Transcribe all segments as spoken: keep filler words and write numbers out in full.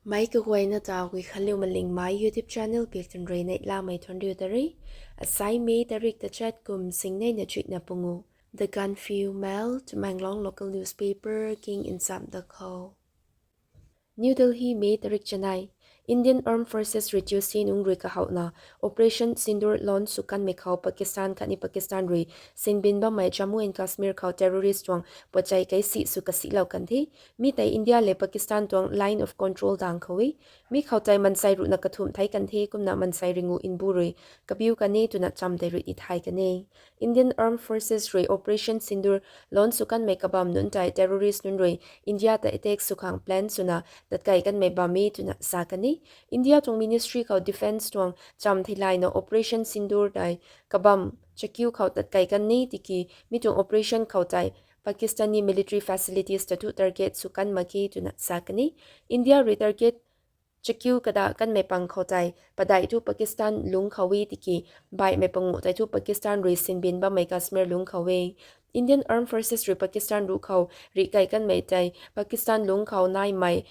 Meic kaguayna ta Guikhanliu Malingmei YouTube channel piak tun rui neihlamei thuanriu ta re. Asai May tarik tachat kum singneina chuihna pungu. The Gaanphiu Mail, Tamenglong local newspaper king ncham da khou. New Delhi, May tarik chanei. Indian Armed Forces rui Tuesday nungc rui kahouhna Operation Sindoor lan sw kanmei khou Pakistan khatni Pakistan rui sinbin bammei Jammu and Kashmir khou terrorist tuang puatchei kaisi sw kasilou kan the. Mi tei India le Pakistan tuang Line of Control dang khou e. Mi khou tei mansei ruhna kathumh thei kan the, kumna mansei ringu nbu rui kabiu kan e twna cham tei rui tithay kan e. Indian Armed Forces rui Operation Sindoor lan sw kanmei kabam nunc tei terrorist nunc rui India ta attack sw khang plan swna tatkei kanmei bam e twna sa kan e. India tuang Ministry khou Defence tuang cham theilayna Operation Sindoor tei kabam chakiu khou tatkei kan e tiki mi tuang operation khou tei Pakistani military facilities ta thu target sw kan mak ge twna sa kan e. India rui target chakiu kada kanmei pang khou tei padeih thu Pakistan lungc khou e tiki baihmei panguh tei thu Pakistan rui sinbin bammei Kashmir lungc khou e. Indian Armed Forces rui Pakistan ruh khou rihkei kanmei tei Pakistan lungc khou naimei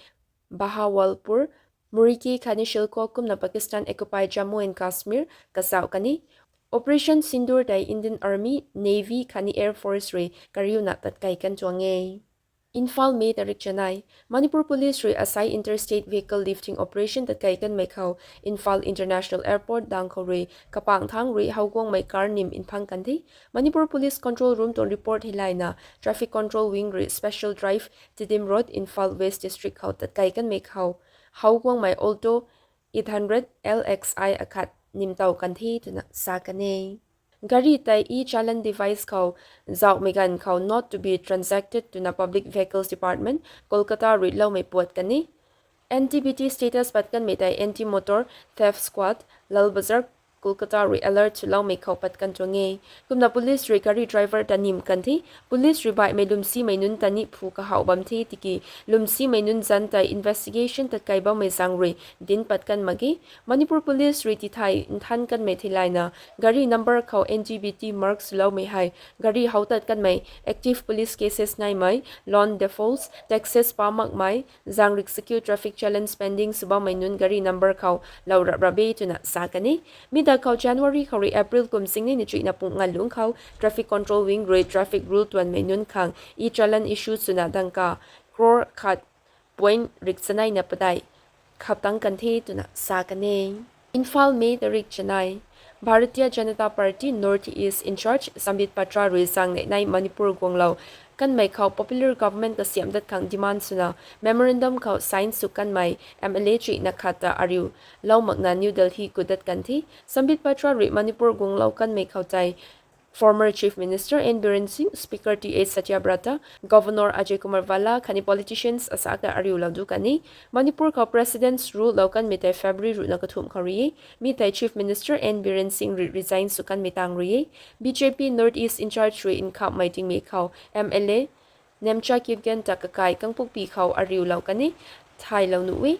Bahawalpur, Muriki khatni Shilkok kumna Pakistan occupied Jammu and Kashmir kazauh kan e. Operation Sindoor tei Indian Army, Navy khatni Air Force rui kariuna tatkei kan tuang e. Imphal, May tarik chanei. Manipur Police rui asai interstate vehicle lifting operation tatkei kanmei khou Imphal International Airport dang khou rui kapang thangc rui howguangmei car nim nphang kan the. Manipur Police Control Room tuang report hei layna Traffic Control Wing rui special drive Tiddim Road, Imphal West District khou tatkei kanmei khou howguangmei Alto eight hundred L X I akhat nimtow kan the twna sa kan e. Gari tei e-challan device khou zauhmei ganv khou not to be transacted twna Public Vehicles Department, Kolkata rui loumei puat kan e. N T B T status pat kanmei tei Anti-Motor Theft Squad, Lal Bazar, Kolkata rui alert swloumei khou pat kan tuang e. Kumna police rui gari driver ta nim kan the. Police rui baihmei lwmsimei nunc ta ni phu kahouh bam the tiki lwmsimei nunc zanc tei investigation tatkei bammei zaeng rui dinc pat kan mak ge. Manipur Police rui tithay nthan kanmei thei layna gari number khou N G B T mark swloumei hei gari how tat kanmei, active police cases naimei, loan defaults, taxes pa makmei, zaeng rik sakiu traffic challan pending sw bammei nunc gari number khou lou rap rap e twna sa kan e. Mi da khou January khou rui April kum singnei na chuihna pung ngalungc khou Traffic Control Wing rui traffic rule tuanmei nunc khang e-challan issue swna dangka crore khat point rik chaneina padeih khap tang kan the twna sa kan e. Imphal, May tarik chanei. Bharatiya Janata Party North East in-charge Sambit Patra rui zaeng neihnei Manipur guanglou kanmei khou popular government kasiamh dat khang demand swna memorandum khou sign sw kanmei M L A chuihna khat ta ariu lou makna New Delhi gut dat kan the. Sambit Patra rui Manipur guanglou kanmei khou tei former Chief Minister N Biren Singh, Speaker T H Satyabrata, Governor Ajay Kumar Bhalla khatni politicians asak ta ariulou du kan e. Manipur khou President's Rule lou kanmei tei February ruhna kathumh khou rui e. Mi tei Chief Minister N Biren Singh rui resign sw kanmei tang rui e. B J P North East in-charge rui nkhamhmei tingmik khou M L A Nemcha Kipgen ta kakai Kangpokpi khou ariulou kan e, thaylou nuh e.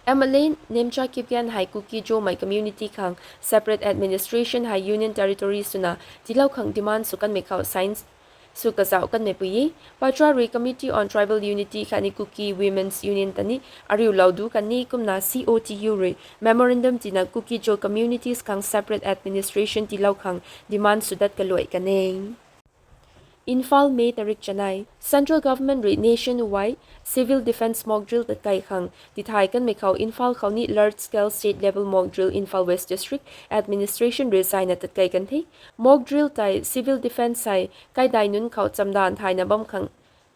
M L A Nemcha Kipgen hei Kuki-Zomei community khang separate administration hei Union Territory swna tiilou khang demand sw kanmei khou sign sw kazauh kanmei pui e. Patra rui Committee on Tribal Unity khatni Kuki Women's Union ta ni ariulou du kan e, kumna C O T U rui memorandum tina Kuki-Zo communities khang separate administration tiilou khang demand sw dat kaluai kan e. Imphal, May tarik chanei. Central Government rui nationwide civil defence mock drill tatkei khang tithay kanmei khou Imphal khou ni large scale state level mock drill Imphal West District Administration rui zayna tatkei kan the. Mock drill tei civil defence hei kaidai nunc khou chamdan thayna bam khang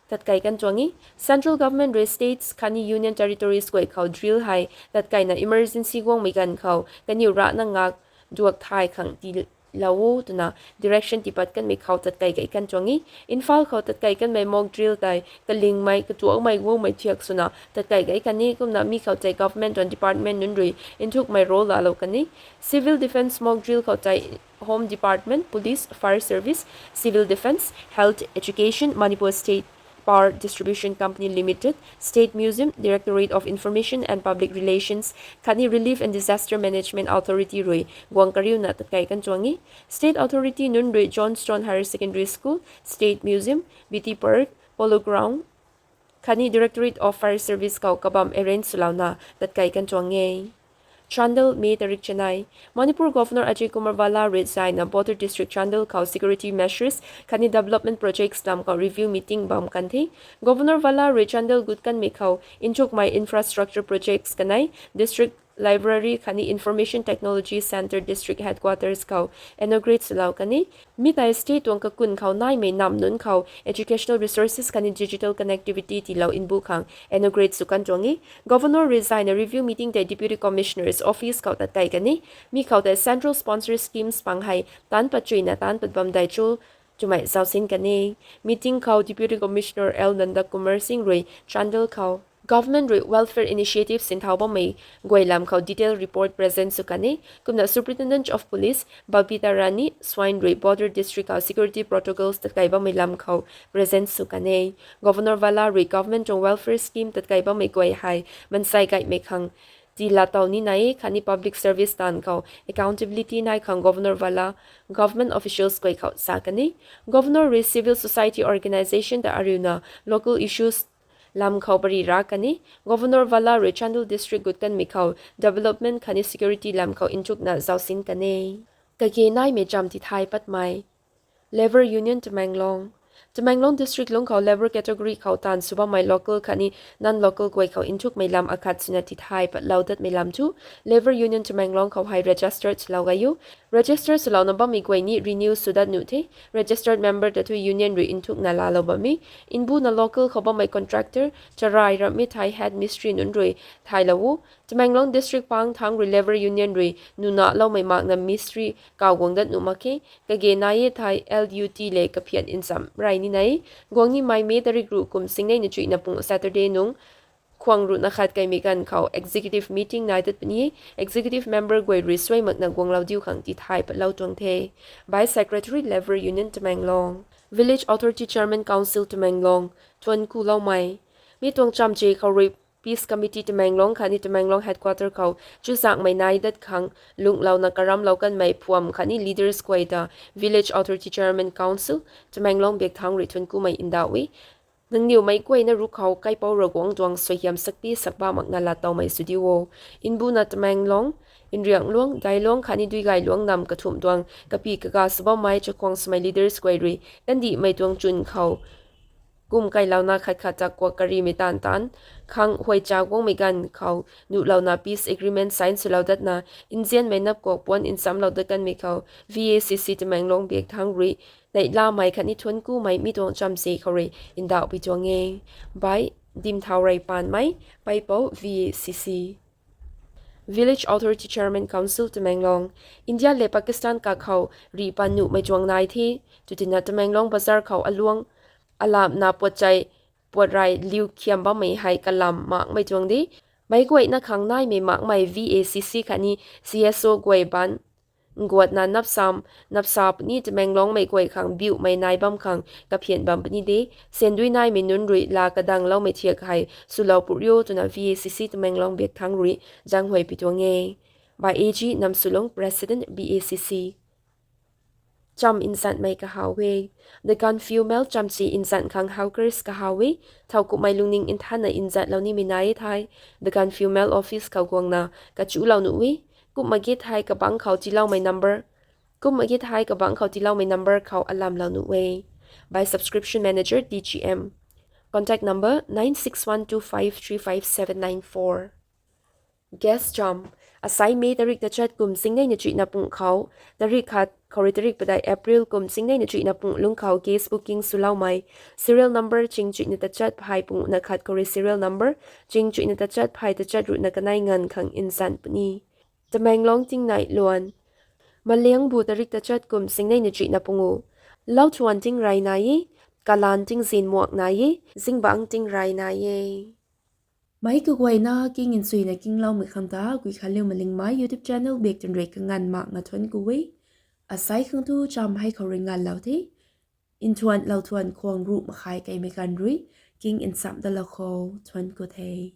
tatkei kan tuang e. Central Government rui states khatni Union Territories guay khou drill hei tatkeina emergency guangmei ganv khou kaniw rana ngak duak thay khang tilou o twna direction tipat kanmei khou tatkei gei kan tuang e. Imphal khou tatkei kanmei mock drill tei kalingmei, katuakmei, guangmei thiak swna tatkei gei kan e, kumna mi khou tei government tuang department nunc rui nthukmei role laalou kan e. Civil defence mock drill khou tei Home Department, Police, Fire Service, Civil Defence, Health, Education, Manipur State Power Distribution Company Limited, State Museum, Directorate of Information and Public Relations khatni Relief and Disaster Management Authority rui guang kariuna tatkei kan tuang e. State Authority nunc rui Johnstone Higher Secondary School, State Museum, B T Park, Polo Ground, khatni Directorate of Fire Service khou kabam arrange swlouna tatkai kan tuang e. Chandel, May tarik chanei. Manipur Governor Ajay Kumar Bhalla rui zayna border district Chandel khou security measures khatni development projects lam khou review meeting bam kan the. Governor Bhalla rui Chandel gut kanmei khou nthukmei infrastructure projects kanei, district library khatni information technology centre district headquarters khou inaugurate swlou kan e. Mi tei state tuang kakun khou naimei nam nunc khou educational resources khatni digital connectivity tiilou mbu khang inaugurate sw kan tuang e. Governor rui zayna review meeting tei Deputy Commissioner's office khou tatkai kan e. Mi khou tei central sponsor schemes pang hei taanc pat chuina taanc pat bam dei cho twmei zausin kan e. Meeting khou Deputy Commissioner L Nanda Kumar Singh rui Chandel khou government rui welfare initiatives sinthau bammei guay lam khou detail report present sw kan e. Kumna Superintendent of Police Babita Rani Swain rui border district khou security protocols tatkai bammei lam khou present sw kan e. Governor Bhalla rui government tuang welfare scheme tatkai bammei guay hei mansei gaymei khang tiilat tow ni nai e khatni public service taanv khou accountability nai khang Governor Bhalla government officials guay khou sa kan e. Governor rui civil society organisation ta ariuna local issues lam khou pary ra kan e. Governor Bhalla rui Chandel district gut kanmei khou development khatni security lam khou nthukna zausin kan e. Kage naimei cham tithay patmei. Labour Union Tamenglong. Tamenglong district lungc khou labour category khou taanv sw bammei local khatni non-local guay khou nthukmei lam akhat swna tithay patlou datmei lam thu Labour Union Tamenglong khou hei registered swlou gay o. Register swlouna bammei guay ni renew sw dat nuh the. Registered member ta thu union rui nthukna laalou bam e. Mbuna local khou bammei contractor, charai ramhmei thei head mistri nunc rui thaylou o. Tamenglong district pang thangc rui labour union rui nunaloumei makna mistri kaw guang dat nuh mak khe. Kage nai e thei L U T le kaphian nchamc rey ni nai e. Guang nimei May tarik ruh kum singnei na chuihna pung Saturday nung khwang ruhna khat kaimei ganv khou executive meeting nai dat puni e. Executive member guay rui suai makna guanglou diu khang tithay patlou tuang the. By Secretary, Labour Union Tamenglong. Village Authority Chairman Council Tamenglong, thuanc kuloumei. Mi tuang chamche khou rui Peace Committee Tamenglong khatni Tamenglong Headquarter khou chuzaenghmei nai dat khang lunglouna karamlou kanmei phuam khatni leaders guay ta Village Authority Chairman Council Tamenglong biak thangc rui thuanc kumei ndauh e. Nangniw meic guayna ruc khou kaipouc Ravguangc tuang suaihiam sakpi sakba makna lat towmei sw diu o. Mbuna Tamenglong, Nriangluang, Dailuang khatni Duigailuang nam kathumh tuang kapy kaga sw bammei chakhwang swmei leaders guay rui kandihmei tuang chwn khou kum kailouna khat khat ta kuak karimei taanv taanc khang huaycha guangmei ganv khou nuhlouna peace agreement sign swlou datna nzianmei nap kuak puanc nchamclou dat kanmei khou V A C C Tamenglong biak thangc rui neihlamei khatni thuanc kumei mi tuang chamche khou rui ndauhpui tuang e. By Dimthau Reipanmei, Paipou, V A C C. Village Authority Chairman Council Tamenglong. India le Pakistan kakhou rih pan nuhmei tuang nai the. Tutina Tamenglong bazar khou aluang alamna puatchai puatrey liu khiam bammei hei kalam makmei tuang de. Meic guayna khang naimei makmei V A C C khatni C S O guay ban nguatna napsam napsa puni Tamenglongmei guay khang biuhmei nai bam khang kaphian bam puni de. Sandui naimei nunc rui la kadangloumei thiak hei swlou put rio twna V A C C Tamenglong biak thangc rui zaenghuay pi tuang e. By A G Namsulung, President, V A C C. Cham nzanmei kahaw e. The Gaanphiu Mail chamchi nzan khang hawkers kahaw e. Thowkumhmei lungning nthanna nzatlou nimei nai e thei, The Gaanphiu Mail office khou guangna kachulou nuh e. Kumna ge thei kabangc khou tiiloumei number, kumna ge thei kabangc khou tiiloumei number khou alamlou nuh e. By Subscription Manager, D G M. Contact number nine six one two five three five seven nine four. Guest cham. Asai May tarik tachat kum singnei na chuihna pung khou, tarik khat khou rui tarik padeih April kum singnei na chuihna pung lungc khou guest booking swloumei, serial number ching chuihna tachat phey pung na khat khou rui serial number ching chuihna tachat phey tachat ruhna kanei nganv khang nzan puni. Tamenglong tingnai luan. Maliangbu tarik tachat kum singnei na chuihna pungu. Lauthuan tingrey nai e, kalan tingzin muak nai e, zingbangc tingrey nai e. Meic kaguayna king nchuina kingloumei khang ta Guikhanliu Malingmei YouTube channel bak twn rui kanganv makna thuanc ku e. Asai khang thu cham hei khou rui nganvlou the. Nthuan lauthuan khwang ruh makhai keimei ganv rui king nchamc dalou khou thuanc ku the.